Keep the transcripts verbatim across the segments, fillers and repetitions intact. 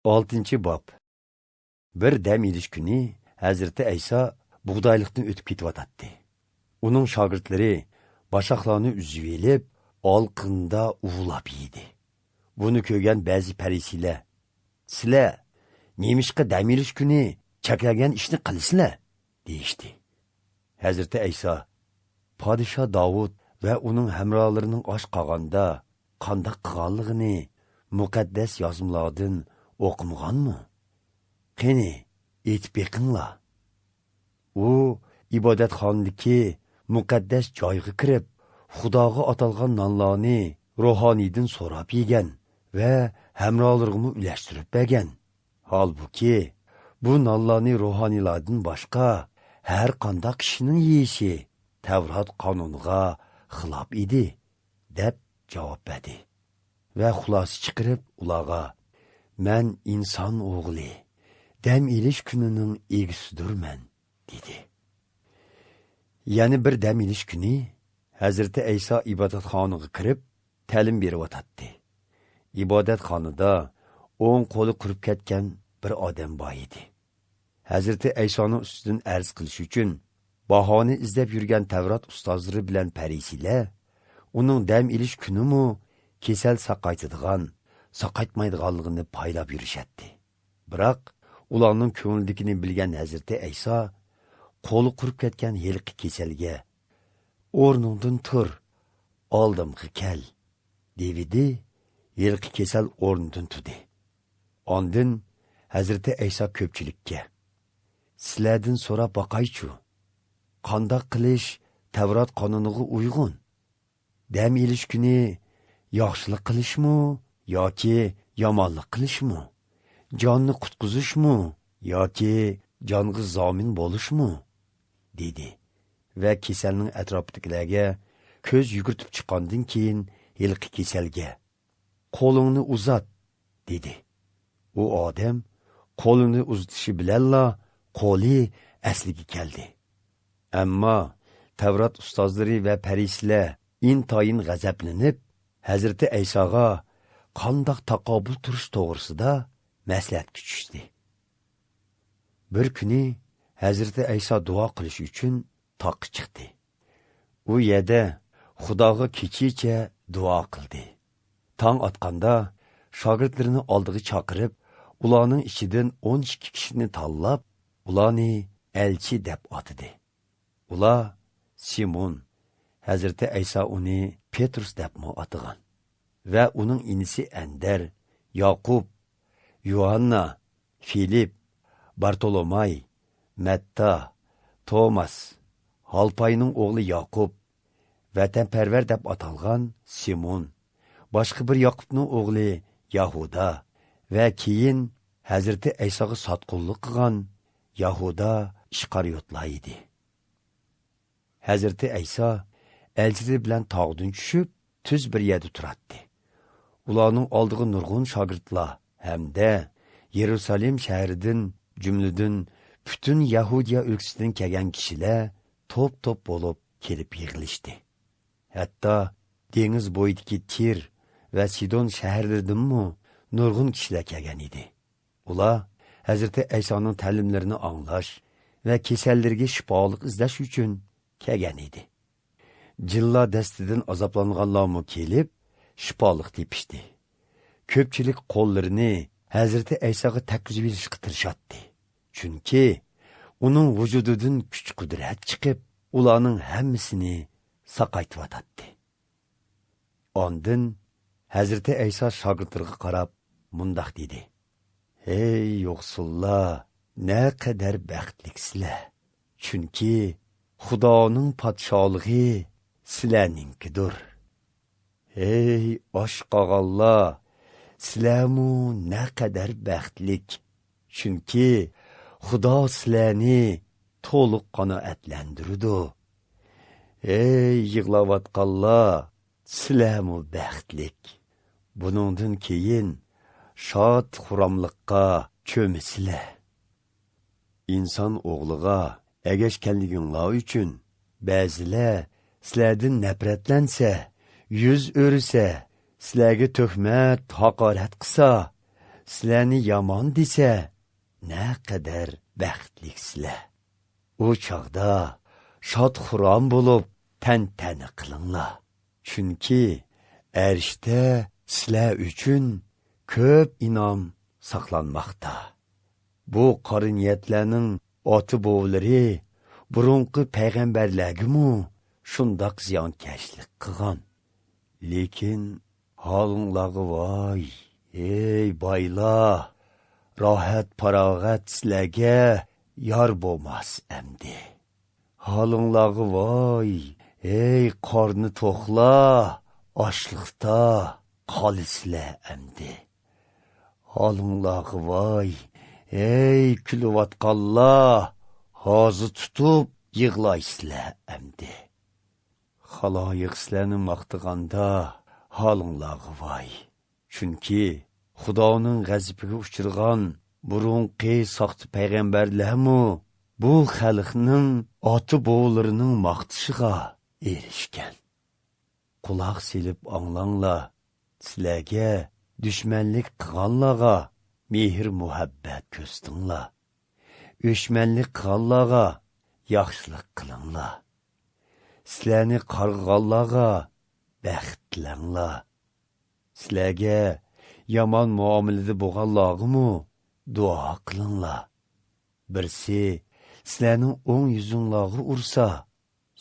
ئالتىنچى باب. بىر دەم ئېلىش كۈنى ھەزرىتى ئەيسا بۇغدايلىقتىن ئۆتۈپ كېتىۋاتاتتى. ئۇنىڭ شاگىرتلىرى باشاقلارنى ئۈزۈۋېلىپ، ئالىقىنىدا ئۇۋىلاپ يېدى. بۇنى كۆرگەن بەزى پەرىسىيلەر، «سىلەر نېمىشقا دەم ئېلىش كۈنى چەكلەنگەن ئىشنى قىلىسىلەر؟» دېيىشتى. ھەزرىتى ئەيسا، «پادىشاھ داۋۇت ۋە ئۇنىڭ ھەمراھلىرىنىڭ ئاچ قالغاندا قانداق قىلغانلىقىنى مۇقەددەس يازمىلاردىن ئوقۇمىغانمۇ؟ قېنى، ئېيتىپ بېقىڭلار.» ئۇ ئىبادەتخانىدىكى مۇقەددەس جايغا كىرىپ، خۇداغا ئاتالغان نانلارنى روھانىيدىن سوراپ يېگەن ۋە ھەمراھلىرىغىمۇ ئۈلەشتۈرۈپ بەرگەن. ھالبۇكى، بۇ نانلارنى روھانىيلاردىن باشقا ھەر قانداق كىشىنىڭ يېيىشى تەۋرات قانۇنىغا خىلاپ ئىدى، دەپ جاۋاب بەردى. ۋە خۇلاسە چىقىرىپ ئۇلارغا، «مەن ئىنسان ئوغلى، دەم ئېلىش كۈنىنىڭ ئىگىسىدۇرمەن» دېدى. يەنە بىر دەم ئېلىش كۈنى ھەزرىتى ئەيسا ئىبادەتخانىغا كىرىپ، تەلىم بېرىۋاتاتتى. ئىبادەتخانىدا ئوڭ قولى قۇرۇپ كەتكەن بىر ئادەم بار ئىدى. ھەزرىتى ئەيسانىڭ ئۈستىدىن ئەرز قىلىش ئۈچۈن باھانە ئىزدەپ يۈرگەن تەۋرات ئۇستازلىرى بىلەن پەرىسىيلەر ئۇنىڭ دەم ئېلىش كۈنىمۇ كېسەل ساقايتىدىغان، ساقايتمايدىغانلىقىنى پايلاپ يۈرۈشەتتى. بىراق، ئۇلارنىڭ كۆڭلىدىكىنى بىلگەن ھەزرىتى ئەيسا قولى قۇرۇپ كەتكەن ھېلىقى كېسەلگە، «ئورنۇڭدىن تۇر، ئالدىمغا كەل» دېۋىدى. ھېلىقى كېسەل ئورنىدىن تۇردى. ئاندىن ھەزرىتى ئەيسا كۆپچىلىككە، «سىلەردىن سوراپ باقايچۇ، قانداق قىلىش تەۋرات قانۇنىغا ئۇيغۇن؟ دەم ئېلىش كۈنى ياخشىلىق قىلىشمۇ ياكى يامانلىق قىلىشمۇ؟ جاننى قۇتقۇزۇشمۇ ياكى جانغا زامىن بولۇشمۇ؟» دېدى ۋە كېسەلنىڭ ئەتراپىدىكىلەرگە كۆز يۈگۈرتۈپ چىققاندىن كېيىن ھېلىقى كېسەلگە، «قولۇڭنى ئۇزات» دېدى. ئۇ ئادەم قولىنى ئۇزىتىشى بىلەنلا قولى ئەسلىگە كەلدى. ئەمما تەۋرات ئۇستازلىرى ۋە پەرىسىيلەر ئىنتايىن غەزەپلىنىپ، ھەزرىتى ئەيساغا قانداق تاقابىل تۇرۇش توغرىسىدا مەسلىھەتكە چۈشتى. بىر كۈنى ھەزرىتى ئەيسا دۇئا قىلىش ئۈچۈن تاغقا چىقتى. ئۇ يەردە خۇداغا كېچىچە دۇئا قىلدى. تاڭ ئاتقاندا شاگىرتلىرىنى ئالدىغا چاقىرىپ، ئۇلارنىڭ ئىچىدىن ئون ئىككى كىشىنى تاللاپ، ئۇلارنى ئەلچى دەپ ئاتىدى. ئۇلار سىمون، ھەزرىتى ئەيسا ئۇنى پېترۇس دەپمۇ ئاتىغان، ۋە ئۇنىڭ ئىنىسى ئەندەر، ياقۇپ، يۇھاننا، فىلىپ، بارتولوماي، مەتتا، توماس، ھالپاينىڭ ئوغلى ياقۇپ، ۋەتەنپەرۋەر دەپ ئاتالغان سىمون، باشقا بىر ياقۇپنىڭ ئوغلى ياھۇدا ۋە كېيىن ھەزرىتى ئەيساغا ساتقۇنلۇق قىلغان ياھۇدا ئىسقارىيوتلار ئىدى. ھەزرىتى ئەيسا ئەلچىلىرى بىلەن تاغدىن چۈشۈپ، تۈز بىر يەردە تۇراتتى. ئۇلارنىڭ ئالدىغا نۇرغۇن شاگىرتلار ھەمدە يېرۇسالېم شەھىرىدىن، جۈملىدىن پۈتۈن يەھۇدىيە ئۆلكىسىدىن كەلگەن كىشىلەر توپ-توپ بولۇپ كېلىپ يىغىلىشتى. ھەتتا دېڭىز بويىدىكى تىر ۋە سىدون شەھەرلىرىدىنمۇ نۇرغۇن كىشىلەر كەلگەن ئىدى. ئۇلار ھەزرىتى ئەيسانىڭ تەلىملىرىنى ئاڭلاش ۋە كېسەللىرىگە شىپالىق ئىزلەش ئۈچۈن كەلگەن ئىدى. جىنلار دەستىدىن ئازابلانغانلارمۇ كېلىپ، شىپالىق تېپىشتى. كۆپچىلىك قوللىرىنى ھەزرىتى ئەيساغا تەگكۈزۈۋېلىشقا تىرىشاتتى. چۈنكى ئۇنىڭ ۋۇجۇدىدىن كۈچ-قۇدرەت چىقىپ، ئۇلارنىڭ ھەممىسىنى ساقايتىۋاتاتتى. ئاندىن ھەزرىتى ئەيسا شاگىرتلىرىغا قاراپ مۇنداق دېدى: «ھەي يوقسۇللار، نەقەدەر بەختلىكسىلەر! چۈنكى خۇدانىڭ پادىشاھلىقى سىلەرنىڭكىدۇر. ھەي ئاچ قالغانلار، سىلەرمۇ نەقەدەر بەختلىك! چۈنكى خۇدا سىلەرنى تولۇق قانائەتلەندۈرىدۇ. ھەي يىغلاۋاتقانلار، سىلەرمۇ بەختلىك! بۇنىڭدىن كېيىن شاد-خۇراملىققا چۆمىسىلەر. ئىنسان ئوغلىغا ئەگەشكەنلىكىڭلار ئۈچۈن بەزىلەر سىلەردىن نەپرەتلەنسە، يۈز ئۆرۈسە، سىلەرگە تۆھمەت، ھاقارەت قىلسا، سىلەرنى يامان دېسە، نەقەدەر بەختلىكسىلەر! ئۇ چاغدا شاد-خۇرام بولۇپ، تەنتەنە قىلىڭلار. چۈنكى ئەرشتە سىلەر ئۈچۈن كۆپ ئىنئام ساقلانماقتا. بۇ قارا نىيەتلەرنىڭ ئاتا-بوۋىلىرى بۇرۇنقى پەيغەمبەرلەرگىمۇ شۇنداق زىيانكەشلىك قىلغان. لېكىن ھالىڭلارغا ۋاي، ھەي بايلار! راھەت-پاراغەت سىلەرگە يار بولماس ئەمدى. ھالىڭلارغا ۋاي، ھەي قارنى توقلار، ئاشلىقتا قالىسىلەر ئەمدى. ھالىڭلارغا ۋاي، ھەي كۈلۈۋاتقانلار، ھازا تۇتۇپ يىغلايسىلەر ئەمدى. خالايىق سىلەرنى ماختىغاندا، ھالىڭلارغا ۋاي! چۈنكى خۇدانىڭ غەزىپىگە ئۇچرىغان بۇرۇنقى ساختا پەيغەمبەرلەرمۇ بۇ خەلقنىڭ ئاتا-بوۋىلىرىنىڭ ماختىشىغا ئېرىشكەن. قۇلاق سېلىپ ئاڭلاڭلار، سىلەرگە دۈشمەنلىك قىلغانلارغا مېھىر-مۇھەببەت كۆرسىتىڭلار. ئۆچمەنلىك قىلغانلارغا ياخشىلىق قىلىڭلار. سىلەرنى قارغىغانلارغا بەخت تىلەڭلار. سىلەرگە يامان مۇئامىلىدە بولغانلارغىمۇ دۇئا قىلىڭلار. بىرسى سىلەرنىڭ ئوڭ يۈزۈڭلارغا ئۇرسا،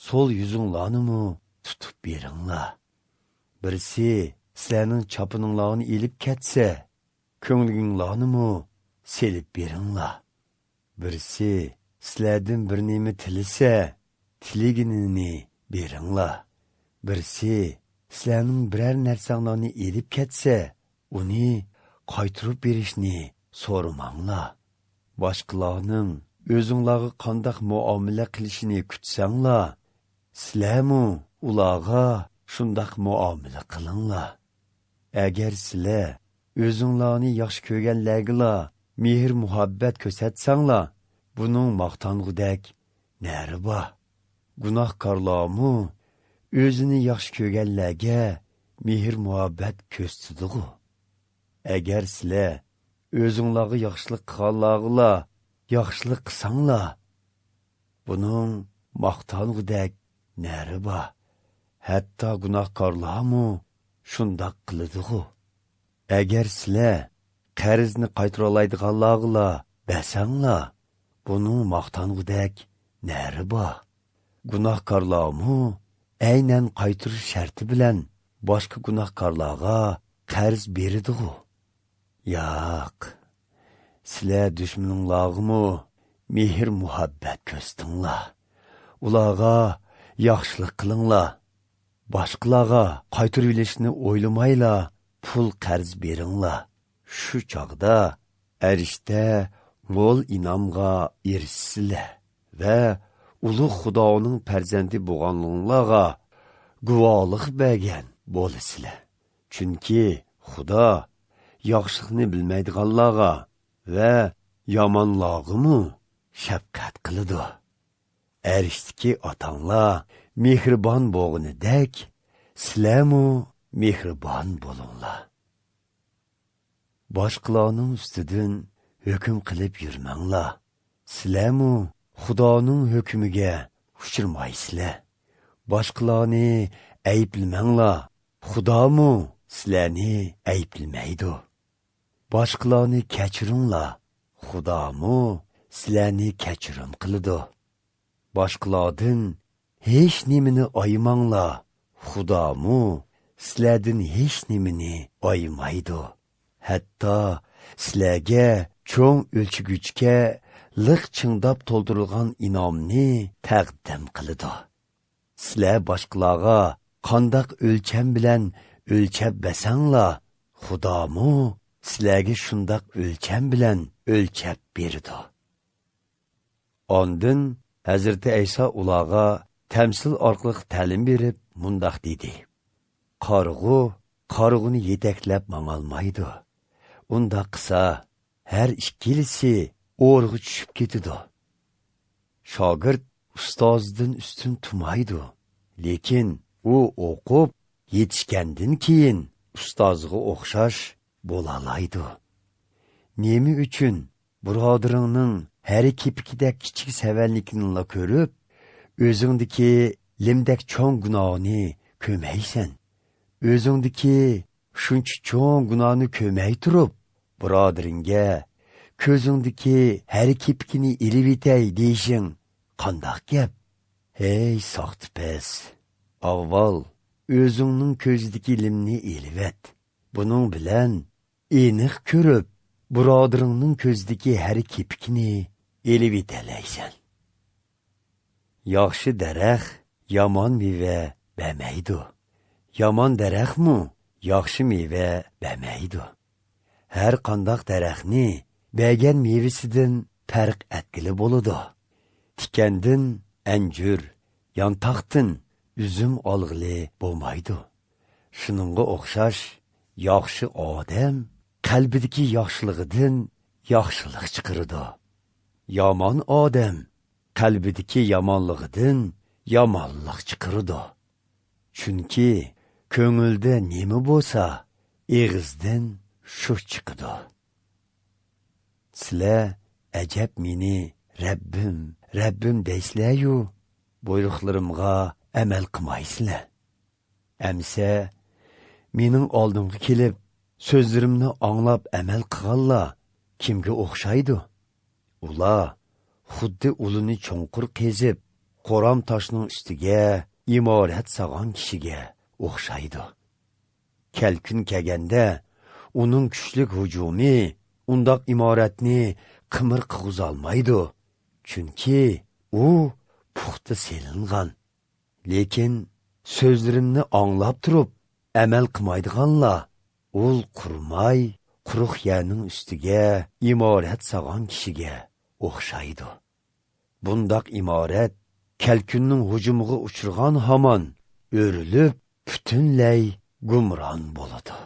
سول يۈزۈڭلارنىمۇ تۇتۇپ بېرىڭلار. بىرسى سىلەرنىڭ چاپىنىڭلارنى ئېلىپ كەتسە، كۆڭلىكىڭلارنىمۇ سېلىپ بېرىڭلار. بىرسى سىلەردىن بىر نېمە تىلىسە، تىلىگىنىنى بېرىڭلار. بىرسى سىلەرنىڭ بىرەر نەرسەڭلارنى ئېلىپ كەتسە، ئۇنى قايتۇرۇپ بېرىشنى سورىماڭلار. باشقىلارنىڭ ئۆزۈڭلارغا قانداق مۇئامىلە قىلىشىنى كۈتسەڭلار، سىلەرمۇ ئۇلارغا شۇنداق مۇئامىلە قىلىڭلار. ئەگەر سىلەر ئۆزۈڭلارنى ياخشى كۆرگەنلەرگىلا مېھىر-مۇھەببەت كۆرسەتسەڭلار، بۇنىڭ ماختانغۇدەك نەرى بار؟ گۇناھكارلارمۇ ئۆزىنى ياخشى كۆرگەنلەرگە مېھىر-مۇھەببەت كۆرسىتىدىغۇ؟ ئەگەر سىلەر ئۆزۈڭلارغا ياخشىلىق قىلغانلارغىلا ياخشىلىق قىلساڭلار، بۇنىڭ ماختانغۇدەك نەرى بار؟ ھەتتا گۇناھكارلارمۇ شۇنداق قىلىدىغۇ؟ ئەگەر سىلەر قەرزنى قايتۇرالايدىغانلارغىلا بەرسەڭلار، بۇنىڭ ماختانغۇدەك نەرى بار؟ گۇناھكارلارمۇ ئەينەن قايتۇرۇش شەرتى بىلەن باشقا گۇناھكارلارغا قەرز بېرىدىغۇ؟ ياق، سىلەر دۈشمىنىڭلارغىمۇ مېھىر-مۇھەببەت كۆرسىتىڭلار، ئۇلارغا ياخشىلىق قىلىڭلار. باشقىلارغا قايتۇرۇۋېلىشنى ئويلىمايلا پۇل قەرز بېرىڭلار. شۇ چاغدا ئەرشتە مول ئىنئامغا ئېرىشىسىلەر ۋە ئۇلۇغ خۇدانىڭ پەرزەنتى بولغانلىقىڭلارغا گۇۋاھلىق بەرگەن بولىسىلەر. چۈنكى خۇدا ياخشىلىقنى بىلمەيدىغانلارغا ۋە يامانلارغىمۇ شەپقەت قىلىدۇ. ئەرشتىكى ئاتاڭلار مېھرىبان بولغىنىدەك، سىلەرمۇ مېھرىبان بولۇڭلار. باشقىلارنىڭ ئۈستىدىن ھۆكۈم قىلىپ يۈرمەڭلار. سىلەرمۇ خۇدانىڭ ھۆكمىگە ئۇچرىمايسىلەر. باشقىلارنى ئەيىبلىمەڭلار، خۇدامۇ سىلەرنى ئەيىبلىمەيدۇ. باشقىلارنى كەچۈرۈڭلار، خۇدامۇ سىلەرنى كەچۈرۈم قىلىدۇ. باشقىلاردىن ھېچ نېمىنى ئايىماڭلار، خۇدامۇ سىلەردىن ھېچ نېمىنى ئايىمايدۇ. ھەتتا سىلەرگە چوڭ ئۆلچىگۈچكە لىق چىڭداپ تولدۇرۇلغان ئىنئامنى تەقدىم قىلىدۇ. سىلەر باشقىلارغا قانداق ئۆلچەم بىلەن ئۆلچەپ بەرسەڭلار، خۇدامۇ سىلەرگە شۇنداق ئۆلچەم بىلەن ئۆلچەپ بېرىدۇ. ئاندىن ھەزرىتى ئەيسا ئۇلارغا تەمسىل ئارقىلىق تەلىم بېرىپ مۇنداق دېدى: «قارىغۇ قارىغۇنى يېتەكلەپ ماڭالمايدۇ. ئۇنداق قىلسا، ھەر ئىككىلىسى ئورىغا چۈشۈپ كېتىدۇ.» شاگىرت ئۇستازىدىن ئۈستۈن تۇرمايدۇ، لېكىن ئۇ ئوقۇپ يېتىشكەندىن كېيىن ئۇستازىغا ئوخشاش بولالايدۇ. نېمە ئۈچۈن بۇرادىرىڭنىڭ ھەرە كېپىكىدەك كىچىك سەۋەنلىكىنىلا كۆرۈپ، ئۆزۈڭدىكى لىمدەك چوڭ گۇناھنى كۆرمەيسەن؟ ئۆزۈڭدىكى شۇنچە چوڭ گۇناھنى كۆرمەي تۇرۇپ، بۇرادىرىڭگە «كۆزۈڭدىكى ھەرە كېپىكىنى ئېلىۋېتەي» دېيىشىڭ قانداق گەپ؟ ھەي، ساختىپەز! ئاۋۋال ئۆزۈڭنىڭ كۆزىدىكى لىمنى ئېلىۋەت. بۇنىڭ بىلەن ئېنىق كۆرۈپ، بۇرادىرىڭنىڭ كۆزىدىكى ھەرە كېپىكىنى ئېلىۋېتەلەيسەن. ياخشى دەرەخ يامان مېۋە بەرمەيدۇ. يامان دەرەخمۇ ياخشى مېۋە بەرمەيدۇ. ھەر قانداق دەرەخنى بەرگەن مېۋىسىدىن پەرق ئەتكىلى بولىدۇ. تىكەندىن ئەنجۈر، يانتاقتىن ئۈزۈم ئالغىلى بولمايدۇ. شۇنىڭغا ئوخشاش، ياخشى ئادەم قەلبىدىكى ياخشىلىقىدىن ياخشىلىق چىقىرىدۇ. يامان ئادەم قەلبىدىكى يامانلىقىدىن يامانلىق چىقىرىدۇ. چۈنكى كۆڭۈلدە نېمە بولسا، ئېغىزدىن شۇ چىقىدۇ. سىلەر ئەجەب مېنى «رەببىم، رەببىم» دەيسىلەريۇ، بۇيرۇقلىرىمغا ئەمەل قىلمايسىلەر. ئەمسە مېنىڭ ئالدىمغا كېلىپ، سۆزلىرىمنى ئاڭلاپ ئەمەل قىلغانلار كىمگە ئوخشايدۇ؟ ئۇلار خۇددى ئۇلىنى چوڭقۇر قېزىپ، قورام تاشنىڭ ئۈستىگە ئىمارەت سالغان كىشىگە ئوخشايدۇ. كەلكۈن كەلگەندە، ئۇنىڭ كۈچلۈك ھۇجۇمى ئۇنداق ئىمارەتنى قىمىر قىلغۇزالمايدۇ، چۈنكى ئۇ پۇختا سېلىنغان. لېكىن سۆزلىرىمنى ئاڭلاپ تۇرۇپ ئەمەل قىلمايدىغانلار ئۇل قۇرماي، قۇرۇق يەرنىڭ ئۈستىگە ئىمارەت سالغان كىشىگە ئوخشايدۇ. بۇنداق ئىمارەت كەلكۈننىڭ ھۇجۇمىغا ئۇچرىغان ھامان ئۆرۈلۈپ، پۈتۈنلەي گۇمران بولىدۇ.